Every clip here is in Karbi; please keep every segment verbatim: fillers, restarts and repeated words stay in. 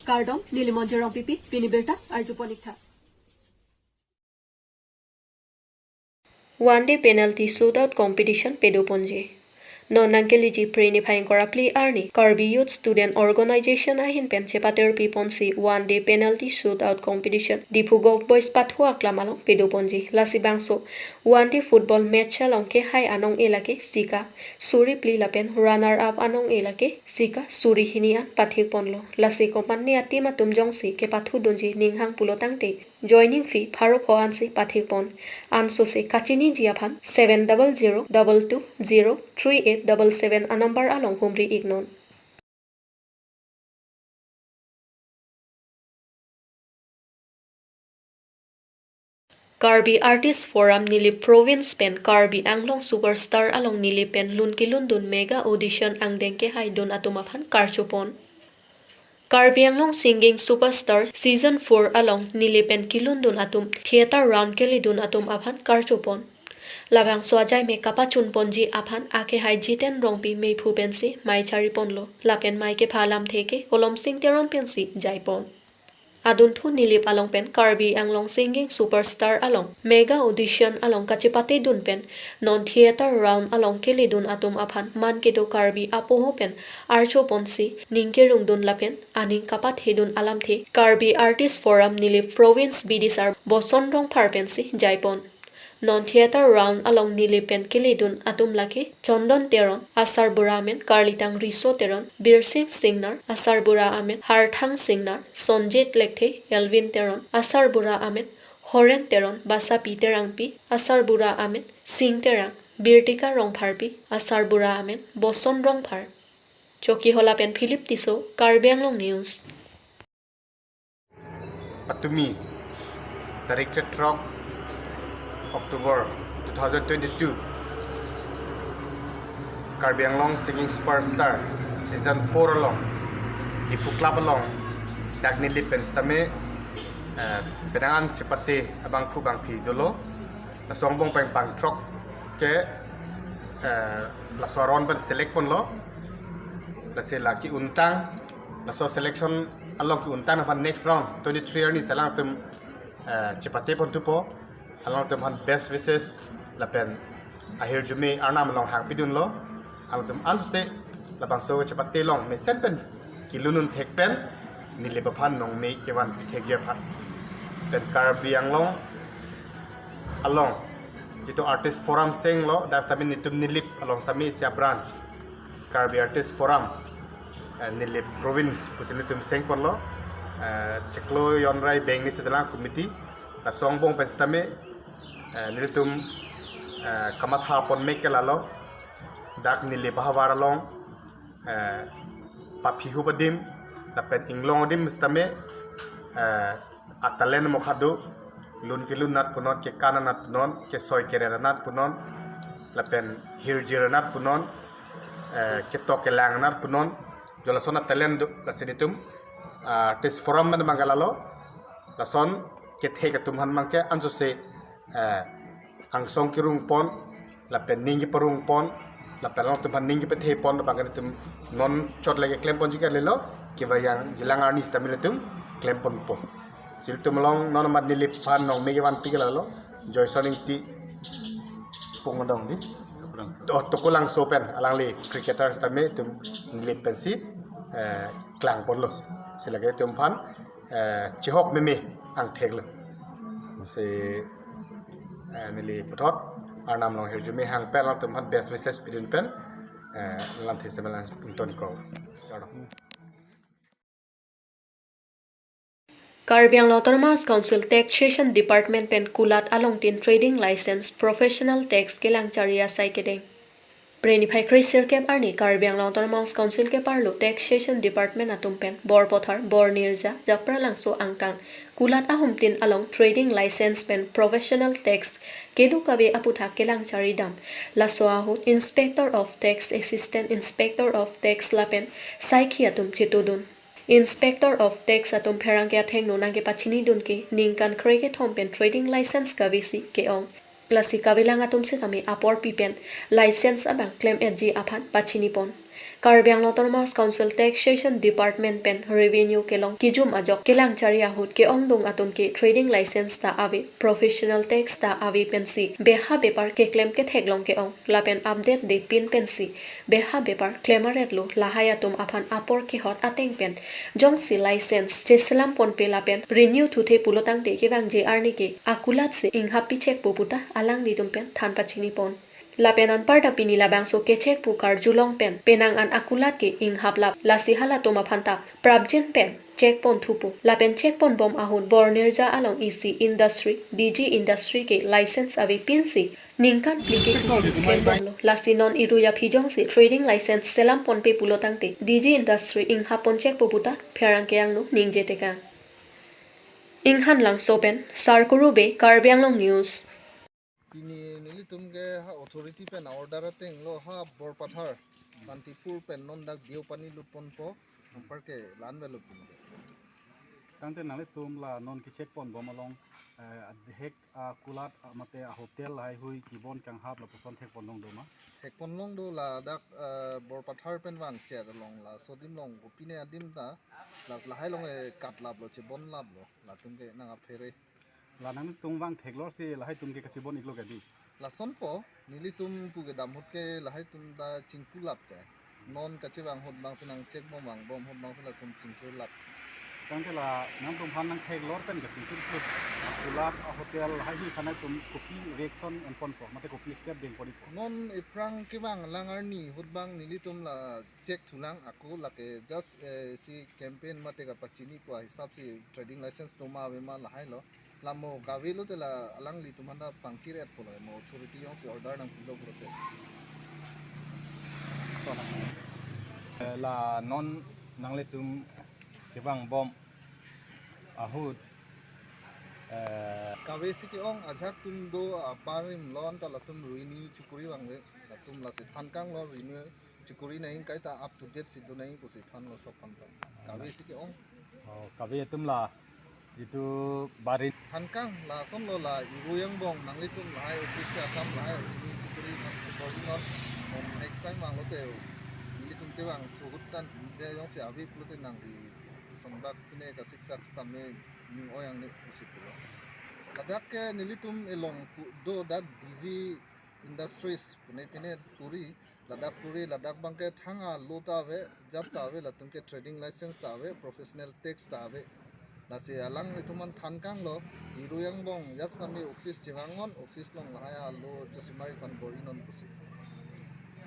Kardom, neli Monjir Rongpipi, pini birta arjupon ik tha. One day penalty shootout competition padoponji. Non nangkeleji Phre niphai ingkoi ra phli arni Karbi Youth Student Organization ahin pen chepaterpi ponsi one day penalty shootout competition Diphu Govt Boys pathu aklam along padoponji. Lasi bangso one day football match along kehai anong-e lake sika suri phli lapen runner up anong-e lake sika suri hini an pathik ponlo. Lasi komatne a-team atum jongsi kepathudunji ninghang pulo tangte joining fee pharo pho ansi pathik pon. Ansose kachiniji aphan seven double zero double two zero three eight double seven a-number along humri iknon. Karbi Artist Forum Nilip Province pen Karbi Anglong Superstar along Nilip pen lun kelundun mega audition angdeng kehaidun atum aphan karchopon. Karbi Anglong Singing Superstar Season four along Nilip pen kelundun atum theatre round keledun atum aphan karchopon. Labangso ajaime kapachunponji aphan akehai Jiten Rongpi meiphu pensi mei chariponlo. Lapen mei kepha alamthe ke Kolomsing Teron pensi jaipon. Adunthu Nilip along pen Karbi Anglong Singing Superstar along mega audition along kachepatedun pen non theatre round along keledun atum aphan man kedo Karbi apoho pen archoponsi ning kerungdun lapen aning kapathedun alamthe Karbi Artist Forum Nilip Province B D sir Boson Rongphar pensi jaipon. Non theatre round along Nilip pen keledun atum lake Chondon Teron, asarbura amen Karlitang Riso Teron, Birsing Singnar, asarbura amen Harthang Singnar, Sonjit Lekthe, Elvin Teron, asarbura amen Horen Teron, Basapi Terangpi, asarbura amen Sing Terang, Birtika Rongpharpi, asarbura amen Boson Rongphar. Chokihola pen Philip Tisso, Karbi Anglong News. Patumi, tarik throk October two thousand twenty-two, Karbi Anglong Singing Superstar Season four along, Diphu Club along, dak Nilip pen sitame, eh, penang an chepate abangphu bangphi dolo, laso angbong pen pangthrok ke, eh, laso aron pen select ponlo, lasi lake untang, laso selection along ke-untang aphan next round twenty-three arni si alangtum, eh, chepate ponthupo, alangtum aphan best wishes lapen ahirjume arnam along hangpidunlo, alangtum ansose labangso chepate along mesen pen kelun un thek pen Nilip aphan nongme kevanpi thekji aphan. Pen Karbi Anglong along jitu Artist Forum senglo, dak sitame netum Nilip along sitame isi a-branch Karbi Artist Forum, eh, Nilip Province pusi netum sengponlo, eh, chiklo jon ra ibeng ni sedelang committee, laso angbong pen sitame, eh, nelitum, eh, kamatha pon mek ke lalo, dak Nilip ahavar along, eh, paphihup adim lapen inglong adim sitame, eh, a-talent mokha do, lun kelun anat punon, kekan anat punon, kesoi keren anat punon, lapen hirjir anat punon, eh, ketok kelang anat punon, jo lason a-talent do, lasi netum, ah, Artist Forum pen abang ke lalo, lason kethek atum aphan abang ke ansose, eh, angsong kerung pon, lapen ning keparong pon, lapen alangtum aphan ning kepathe pon, abang ke netum non chot lake klem ponji kalilo, kevang jilang arni sitame netum klem ponpo. Si ilitum along non amat Nilip aphan nongme kevanpi ke lalo, Joyson Ingti, pung adong di, To-, Tokolangso pen, alangli cricketer sitame itum Nilip pensi, eh, klang ponlo. Si lake itum aphan, eh, chihok meme angthek lo. Si, eh, neli puthot arnam along hirjume hang pen alangtum aphan best wishes pidun pen, eh, lamthe semelang ton ko. Karbi Anglong Autonomous Council Taxation Department pen kulat alongtin trading license, professional tax kelang chari asai kedeng. Phre niphai kre sirkep arni Karbi Anglong Autonomous Council keparlo Taxation Department atum pen Borpothar, Bornirja, Japralangso angkang kulat ahumtin along trading license pen professional tax kedo kave aputhak kelang chari dam. Laso ahut Inspector of Tax, Assistant Inspector of Tax lapen saikhi atum chitudun. Inspector of Tax atum pherangke athengno nangkepachinidun ke ningkan kre kethom pen trading license kavesi ke-ong. Lasi kavelang atum sitame apor pi pen license abang klem-etji aphan pachinipon. Karbi Anglong Autonomous Council Taxation Department pen Revenue kelong kejum ajok kelang chari ahut ke-ongdung atum ke trading license ta ave, professional tax ta ave pensi beha bepar keklem ketheklong ke-ong lapen update de pin pensi beha bepar klem aret lo, lahai atum aphan apor kehot ateng pen jongsi license cheselam ponpe lapen renew thuthe pulotangte kevangji arni ke akulat si inghap pichekpo puta alanglitum pen than pachini pon. Lapen anparta pini labangso kechekpo karjulong pen penang an akulat ke inghap lap, lasi halatum aphanta prapjin pen check pon thupo. Lapen check pon bom ahut Bornirja along isi industry, D G Industry ke license ave pinsi ningkan phli ke isi klem bomlo. Lasi non irui aphi jongsi trading license selam ponpe pulotangte D G Industry inghap ponchekpo puta pherangke angno ningje tekang. Inghan Langso pen Sarkuru Bey, Karbi Anglong News. Pini nelitum ke ha authority pen order ateng lo ha Borpathar, Santipur pen non dak Deopani lut ponpo, anpar ke la-an avelo pini. Tangte nanglitum la non ke check pon bom along, eh, adhek akulat, ah, mate ahotel lahai hui kebon kanghap lapuson thek pon long do ma? Thek pon long do, ladak, eh, Borpathar pen vang chet along laso adim along kopine adim ta la lahai along, eh, kat laplo, chebon laplo, latum ke nang aphere. La nangtum vang theklor si lahai atum ke kachebon iklo ke di? Lasonpo, nelitum pu kedam ahut ke lahai atum ta chingpu lap ke. Non kachevang ahut bang si nang check bom, vang bom ahut bang si latum chingpu lap. Tangte la nangtum aphan nang theklor pen kachingpu lap. Kulak ahotel lahai hui aphan nangtum kopi reaction en ponpo, mate kopi step deng pon ikpo? Non ephrang kevang lang arni ahut bang nelitum la check thulang ako, lake just, eh, si campaign mate kapachinipo ahisap si trading license do ma ave ma lahai lo. La mo kave lote la alanglitum aphanta pangkir-etpo lo, mo authority jongsi order nangpilo pulote. Eh, la non nanglitum kevang bom ahut, eh, kave si ke-ong ajahak atum do, abarim lon ta latum renew chekori vangve, latum lasi than kanglo renew chekori nangji kaita up to date si do nangji pusi thanlo sok aphanta. Kave si ke-ong. Oh, kave atum la itu barin. Than kang lason lo, la irui angbong nanglitum lahai office ke akam lahai office chekori ma chekori non. Next time vanglote nelitum kevang thu ahut tangte jongsi ave pulote nangli sonbak pine kasiksak sitame ning oi angne pusi pulo. Ladak ke nelitum along pu do dak D G Industries pine pine puri, ladak puri, ladak bang ke thang alo ta ave, jat ta ave, latum ke trading license ta ave, professional tax ta ave. Lasi alanglitum aphan than kanglo, irui angbong jat sitame office chevang non, office along lahai alo chesimari aphan bor-i non pusi.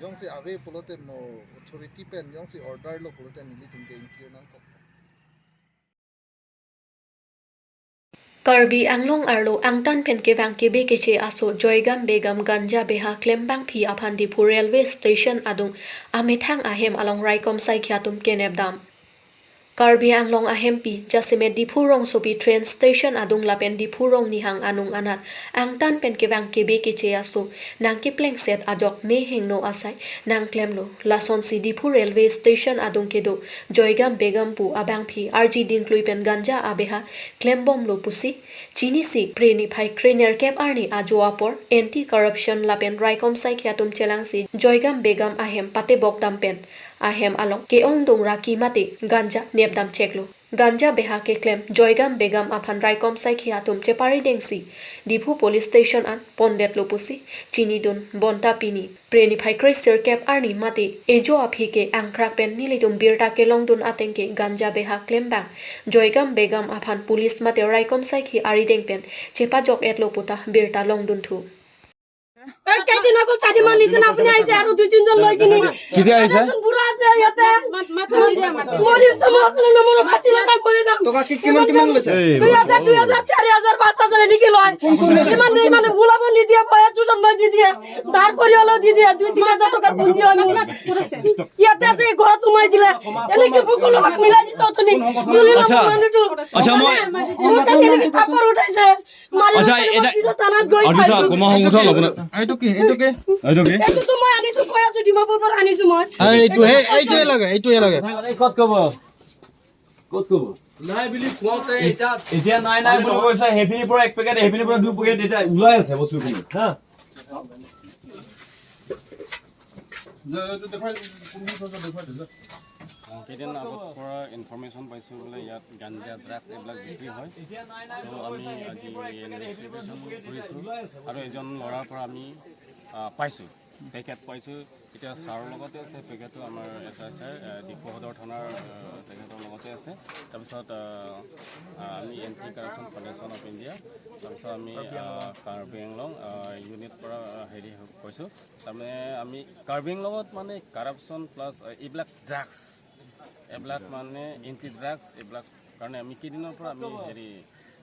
Jongsi ave pulote mo authority pen jongsi order lo pulote nelitum ke ingkir nangkok. Karbi Anglong arlo angtan pen kevang kebe keche aso Joygam Begum ganja beha klembangpi aphan Diphu railway station adung amethang ahem along raikom saikhi atum kenep dam. Karbi Anglong ahempi jasemet Diphu rongsopi train station adung lapen Diphu Rongnihang anung anat angtan pen kevang kebe keche aso nangkeplengset ajok mehingno asai nangklemlo. Lasonsi Diphu railway station adung kedo Joygam Begum pu abangpi arji dingklui pen ganja abeha klembomlo pusi chinisi Phre niphai krenerkep arni ajo apor anti corruption lapen raikom saikhi atum chelangsi Joygam Begum ahem patebok dam pen ahem along ke-ongdung raki mate ganja nepdam cheklo. Ganja beha keklem Joygam Begum aphan raikom saikhi atum chepari dengsi Diphu police station an pondetlo pusi chinidun. Bonta pini Phre niphai kresirkep arni mate ejo aphi ke angkrak pen nelitum birta kelongdun ateng ke ganja beha klembang Joygam Begum aphan police mate raikom saikhi arideng pen chepajok-etlo puta birta longdun thu. এই কেইদিন আগত চাৰি মান নিছে না, আপুনি আহিছে আৰু দুই তিনিজন লৈ কিনি। কেতিয়া আহিছে? এজন বুঢ়া আছে ইয়াতে। মৰিল তো মই কোনো নমৰো, ফাঁচি লগাই মৰি যাম। টকা কি, কিমান, কিমান লৈছে? দুই হাজাৰ, দুই হাজাৰ, চাৰি হাজাৰ, পাঁচ হাজাৰ এনেকে লয়। কোন, কোন লৈছে? ইমান দেৰি মানে ওলাব নিদিয়ে, পইচা চুটত লৈ দি দিয়ে, ধাৰ কৰি হ'লেও দি দিয়ে, দুই তিনি হাজাৰ টকা পুঞ্জি হয় মোৰ। ইয়াতে আছে, এই ঘৰত সোমাইছিলে, এনেকে বুকুৰ লগত মিলাই দিছে অথনি। তুলি ল'ব আচ্ছা। মানুহটো। আচ্ছা, মই মানে, মোক কালি এনেকে থাপৰ উঠাইছে। আচ্ছা, এটা, থানাত গৈ আৰু দুটা খাই কমা সংগঠন আপোনাৰ। এইটো কি? এইটো কি? এইটো কি? এইটোতো মই আনিছো, কৈ আছো, ডিমাপুৰৰ পৰা আনিছো মই। আৰে, এইটোহে, এইটোহে লাগে, এইটোহে লাগে। ক'ত ক'ব? ক'ত ক'ব? নাই বুলি কওঁতে এতিয়া এতিয়া নাই, নাই বুলি কৈছে, সেইখিনিৰ পৰা এক পেকেট, সেইখিনিৰ পৰা দুই পেকেট, এতিয়া ওলাই আছে বস্তুখিনি, হা? কেইদিন আগত পৰা ইনফৰমেশ্যন পাইছোঁ বোলে ইয়াত গাঞ্জা, ড্ৰাগছ এইবিলাক বিক্ৰী হয়। তো আমি আজি ইনভেষ্টিগেশ্যন কৰিছোঁ আৰু এজন ল'ৰাৰ পৰা আমি, আহ, পাইছোঁ, পেকেট পাইছোঁ। এতিয়া ছাৰৰ লগতে আছে, পেকেটটো আমাৰ এছ আই ছাৰ, আহ, ডিফু সদৰ থানাৰ, আহ, তেখেতৰ লগতে আছে। তাৰপিছত, আহ, আহ, আমি anti corruption foundation of India, তাৰপিছত আমি, আহ, কাৰ্বি আংলং, আহ, ইউনিট পৰা, আহ, হেৰি কৈছোঁ। তাৰমানে আমি কাৰ্বি আংলঙত মানে কাৰাপশ্যন প্লাছ, আহ, এইবিলাক ড্ৰাগছ, এইবিলাক মানে এণ্টি ড্ৰাগছ, এইবিলাক কাৰণে আমি কেইদিনৰ পৰা আমি হেৰি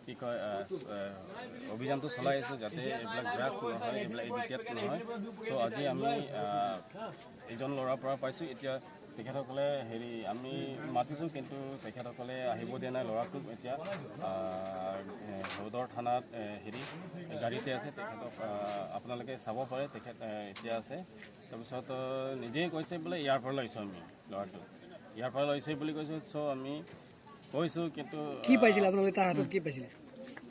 কি কয়, আহ, আহ, অভিযানটো চলাই আছোঁ যাতে এইবিলাক ড্ৰাগছ নহয়, এইবিলাক এডিক্টেড নহয়। চ' আজি আমি, আহ, এজন ল'ৰাৰ পৰা পাইছোঁ। এতিয়া তেখেতসকলে হেৰি আমি মাতিছোঁ, কিন্তু তেখেতসকলে আহিব দিয়া নাই ল'ৰাটোক। এতিয়া, আহ, এ, সদৰ থানাত, এ, হেৰি গাড়ীতে আছে, তেখেতক, আহ, আপোনালোকে চাব পাৰে, তেখেত, এ, এতিয়া আছে। তাৰপিছত, আহ, নিজেই কৈছে বোলে ইয়াৰ পৰা লৈছোঁ আমি ল'ৰাটো, ইয়াৰ পৰা লৈছে বুলি কৈছোঁ। চ' আমি কৈছোঁ, কিন্তু, কি আহ, পাইছিলে আপোনালোকে? তাৰ হাতত কি পাইছিলে?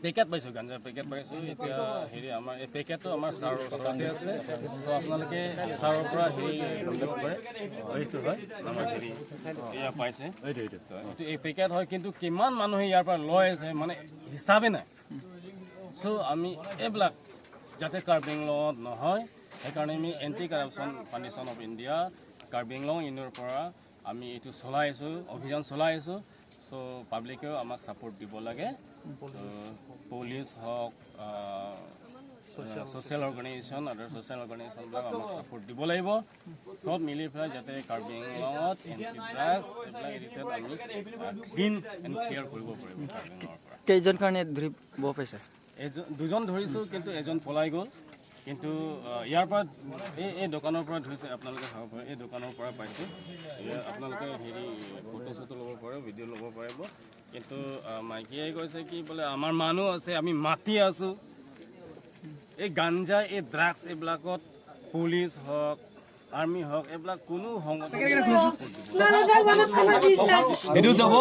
পেকেট পাইছোঁ, গাঞ্জা পেকেট পাইছোঁ। এতিয়া হেৰি আমাৰ এই পেকেটটো আমাৰ ছাৰৰ ওচৰতে আছে। চ' আপোনালোকে ছাৰৰ পৰা হেৰি লৈ ল'ব পাৰে। এইটো হয় আমাৰ হেৰি, এয়া পাইছে। এইটো, এইটো। তো এইটো এই পেকেট হয়, কিন্তু কিমান মানুহে ইয়াৰ পৰা লৈ আছে মানে হিচাপে নাই। চ' আমি এইবিলাক যাতে কাৰ্বি আংলঙত নহয়, সেইকাৰণে আমি anti corruption foundation of India Karbi Anglong ইউনিটৰ পৰা আমি এইটো চলাই আছোঁ, অভিযান চলাই আছোঁ। চ' পাব্লিকেও আমাক ছাপোৰ্ট দিব লাগে। চ' পুলিচ হওক, আহ, ছ'চিয়েল অৰ্গেনাইজেশ্যন, আদাৰ ছ'চিয়েল অৰ্গেনাইজেশ্যনবিলাক আমাক ছাপোৰ্ট দিব লাগিব। চব মিলি পেলাই যাতে কাৰ্বি আংলঙত এণ্টি ড্ৰাগছ এইবিলাক এৰিছে, আমি, আহ, ক্লিন এণ্ড ক্লিয়াৰ কৰিব পাৰিম কাৰ্বি আংলঙৰ পৰা। কেইজন কাৰণে ধৰিব পাৰিছে? এজন, দুজন ধৰিছোঁ, কিন্তু এজন পলাই গ'ল। কিন্তু, আহ, ইয়াৰ পৰা এই, এই দোকানৰ পৰা ধৰিছে, আপোনালোকে চাব পাৰে, এই দোকানৰ পৰা পাইছোঁ। এয়া আপোনালোকে হেৰি ফটো চটো ল'ব পাৰে, ভিডিঅ' ল'ব পাৰিব। কিন্তু, আহ, মাইকীয়ে কৈছে কি বোলে, "আমাৰ মানুহ আছে, আমি মাতি আছোঁ।" এই গাঞ্জা, এই ড্ৰাগছ এইবিলাকত পুলিচ হওক, আৰ্মি হওক, এইবিলাক কোনো সংগঠন। এইটো চাব,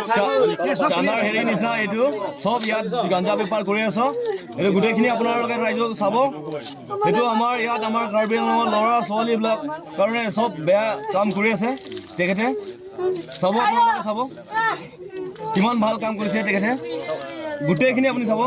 চা-, চানাৰ হেৰি নিচিনা এইটো। চব ইয়াত গাঞ্জা বেপাৰ কৰি আছ। এইটো গোটেইখিনি আপোনালোকে ৰাইজে চাব। এইটো আমাৰ ইয়াত আমাৰ কাৰ্বি আংলঙৰ ল'ৰা ছোৱালীবিলাক কাৰণে চব বেয়া কাম কৰি আছে তেখেতে। চাব, আপোনালোকে চাব, কিমান ভাল কাম কৰিছে তেখেতে। গোটেইখিনি আপুনি চাব।